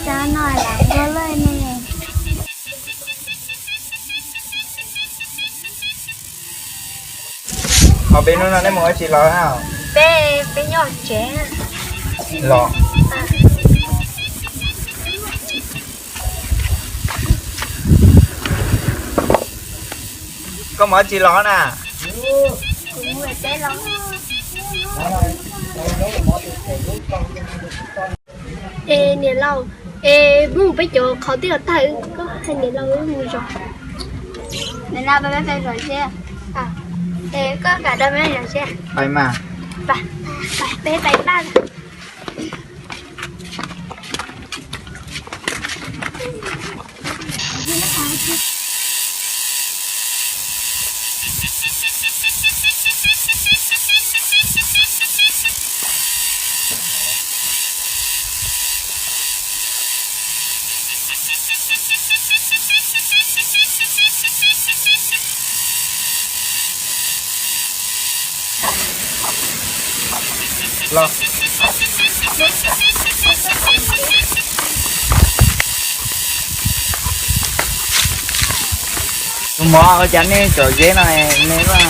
Tsab no lam npog lawj ne. Ho peb hnub no nej mus ua tsi los na? Peb, peb nyob tsev. Los. Koj mus ua tsi los na? Es niam laus, es mus peb cov qhov twb los tag, koj hais niam laus wb mus zov. Niam laus, peb pais zov zeb. Es koj kam da peb zov zeb? Pais mas. Pais, pais, peb pais pab. Los. Tus mov ua cas nej zov zeb no me vaj?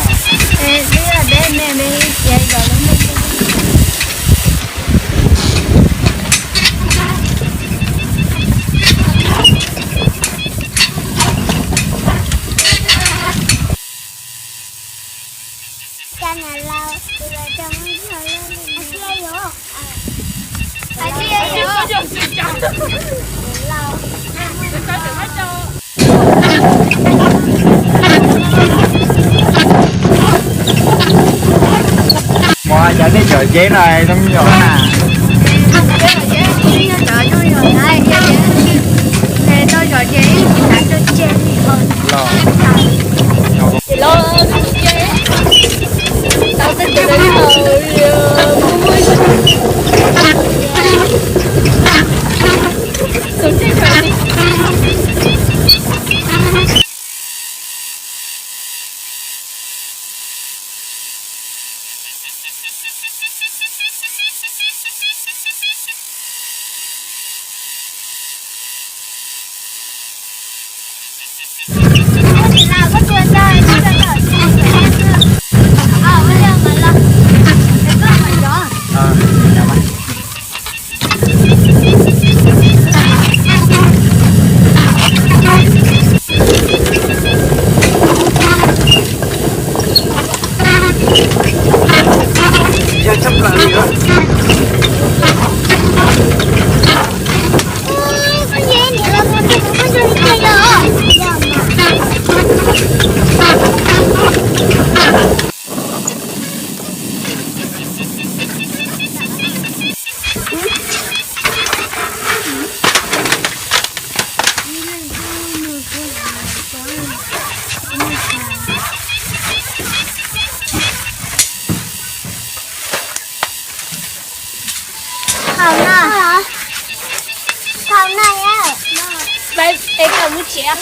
Mov, cas nej zov zeb no zoo yom na? Los. Hau no. Hau no. Peb, peb koj mus tsev.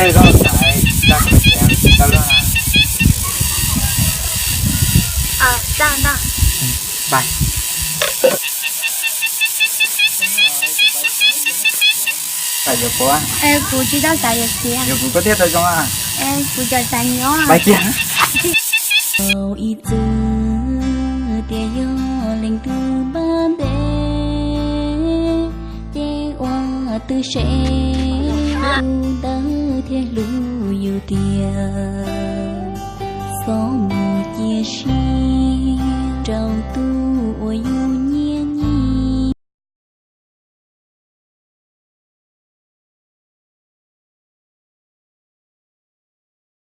Tej zaum xaiv tau lub na. Kuv tsis tau xaiv yuav xiav. Yuav kuv koj thiaj tau zoo. Kuv cov xaiv nyob. Ib txwm tias yog leej twg npaj ntev, ces ua twb se tus ntawd thiaj hlub yus tiag. Txhob mus cia siab rau tus uas yug